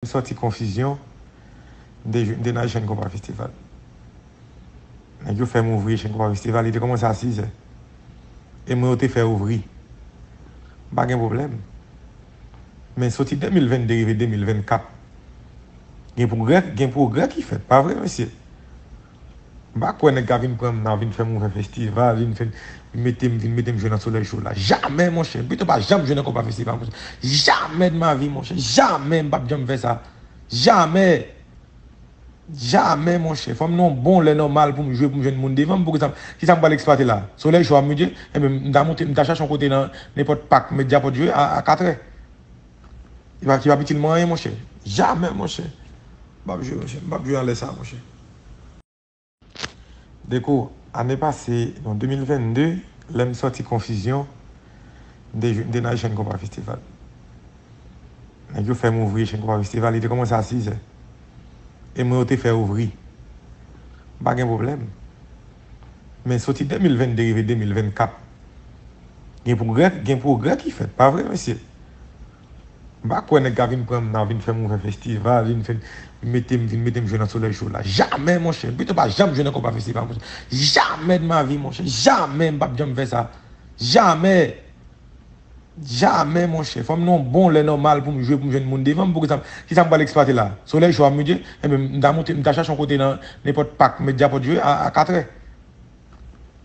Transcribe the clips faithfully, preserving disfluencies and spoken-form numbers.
M sòti Konfizyon, m te jwe, m te nan Echann Konpa Festival. Nèg yo fè m ouvri Echann Konpa Festival, li te kòmanse a sizè. E mwen, yo te fè ouvri. M pa gen pwoblèm. Men soti de mil venn de rive de mil vennkat, gen pwogrè, gen pwogrè ki fèt, pa vre, mesye? M pa kwè nèg ka vin pran m nan, vin fè m ouvè festival, vin fè, vin mete m, vin mete m jwe nan Solèy Cho la. Jamè, monchè. M pito pa janm jwe nan Konpa Festival, monchè. Jamè de ma vi, monchè. Jamè, m p ap janm fè sa. Jamè. Jamè, monchè. Fò m nan yon bon lè nòmal pou m jwe, pou m jwenn moun devan m. Poukisa, kisa m pral eksplwate la? Solèy Cho a, m di, enben, m ta monte, m ta chache yon kote nan nenpòt pak, Mediaport jwe a, a katrè. Ki pa, ki p ap itil mwen anyen, monchè. Jamè, monchè. M p ap jwe, monchè. M p ap jwe anlè sa, monchè. Deko, ane pase, non, de mil venn de, lè m sòti Konfizyon, m te jwe, m te nan Echann Konpa Festival. Nèg yo fè m ouvri Echann Konpa Festival, li te kòmanse a sizè. E mwen, yo te fè ouvri. M pa gen pwoblèm. Men soti de mil venn de rive de mil vennkat, gen pwogrè, gen pwogrè ki fèt, pa vre, mesye? M pa kwè nèg ka vin pran m nan, vin fè m ouvè festival, vin fè, vin mete m, vin mete m jwe nan Solèy Cho la. Jamè, monchè. M pito pa janm jwe nan Konpa Festival, monchè. Jamè de ma vi, monchè. Jamè, m p ap janm fè sa. Jamè. Jamè, monchè. Fò m nan yon bon lè nòmal pou m jwe, pou m jwenn moun devan m. Poukisa, kisa m pral eksplwate la? Solèy Cho a, m di, enben, m ta monte, m ta chache yon kote nan nenpòt pak, Mediaport jwe a, a katrè.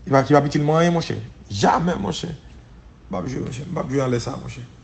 Ki pa, ki p ap itil mwen anyen, monchè. Jamè, monchè. M p ap jwe, monchè. M p ap jwe anlè sa, monchè.